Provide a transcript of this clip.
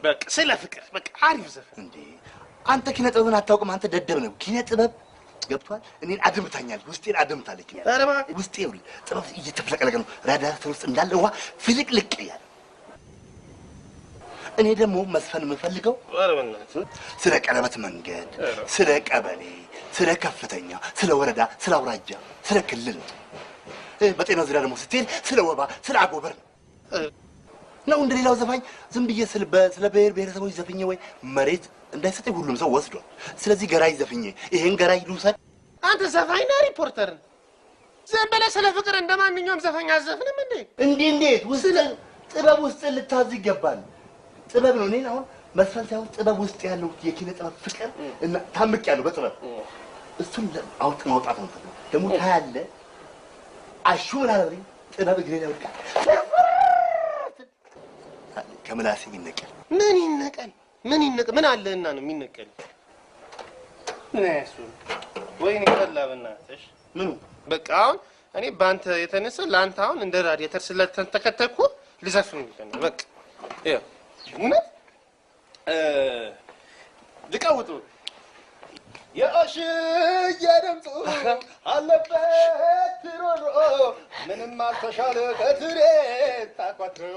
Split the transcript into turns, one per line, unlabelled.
በቃ ስለ ፍቅር በቃ አሪፍ ዘፈን።
እንዴ አንተ ኪነ ጥበብን አታውቅም። አንተ ደደብ ነው። ኪነ ጥበብ ገብቷል። እኔን አድምታኛለች፣ ውስጤን አድምታለች። ውስጤ ይኸውልህ ጥበብ እየተፍለቀለቀ ነው። ራዲያተር ውስጥ እንዳለ ውሃ ፍልቅልቅ እያለ እኔ ደግሞ መስፈን የምፈልገው ስለ ቀለበት መንገድ፣ ስለ ቀበሌ፣ ስለ ከፍተኛ፣ ስለ ወረዳ፣ ስለ አውራጃ፣ ስለ ክልል ነው። በጤና ዙሪያ ደግሞ ስትሄድ ስለ ወባ፣ ስለ አጎበር ነው። ነው እንደ ሌላው ዘፋኝ ዝም ብዬ ስለ ብሔር ብሔረሰቦች ዘፍኜ ወይ መሬት እንዳይሰጠኝ ሁሉም ሰው ወስዷል። ስለዚህ ገራጅ ዘፍኜ ይሄን ገራጅ ልውሰድ።
አንተ ዘፋኝ ነህ ሪፖርተር ነህ? ዝም ብለህ ስለ ፍቅር እንደማንኛውም ዘፋኝ አትዘፍንም እንዴ?
እንዴ እንዴት ውስጥ ጥበብ ውስጥ ልታዝ ይገባል። ጥበብ ነው። እኔን አሁን መስፈን ሳይሆን ጥበብ ውስጥ ያለው የኪነ ጥበብ ፍቅር እና ታምቄያለሁ በጥበብ እሱን አውጥ ማውጣት ነው። ደግሞ ታያለህ። አሹ ምን አለብኝ ጥበብ እግሬ ላይ ወድቃ ከምላሴ ይነቀል።
ምን ይነቀል? ምን ይነቀል? ምን አለህና ነው የሚነቀል? ምን ያሱ ወይኔ ጠላ በእናትሽ።
ምኑ
በቃ አሁን እኔ በአንተ የተነሳ ለአንተ አሁን እንደ ራዲየተር ስለተንተከተኩ ልዘፍን ነው በቃ። ይኸው እውነት ልቀውጡ የኦሽዬ ድምፁ አለበት ሮሮ ምንም አልተሻለ ከትሬ ታቋትሮ።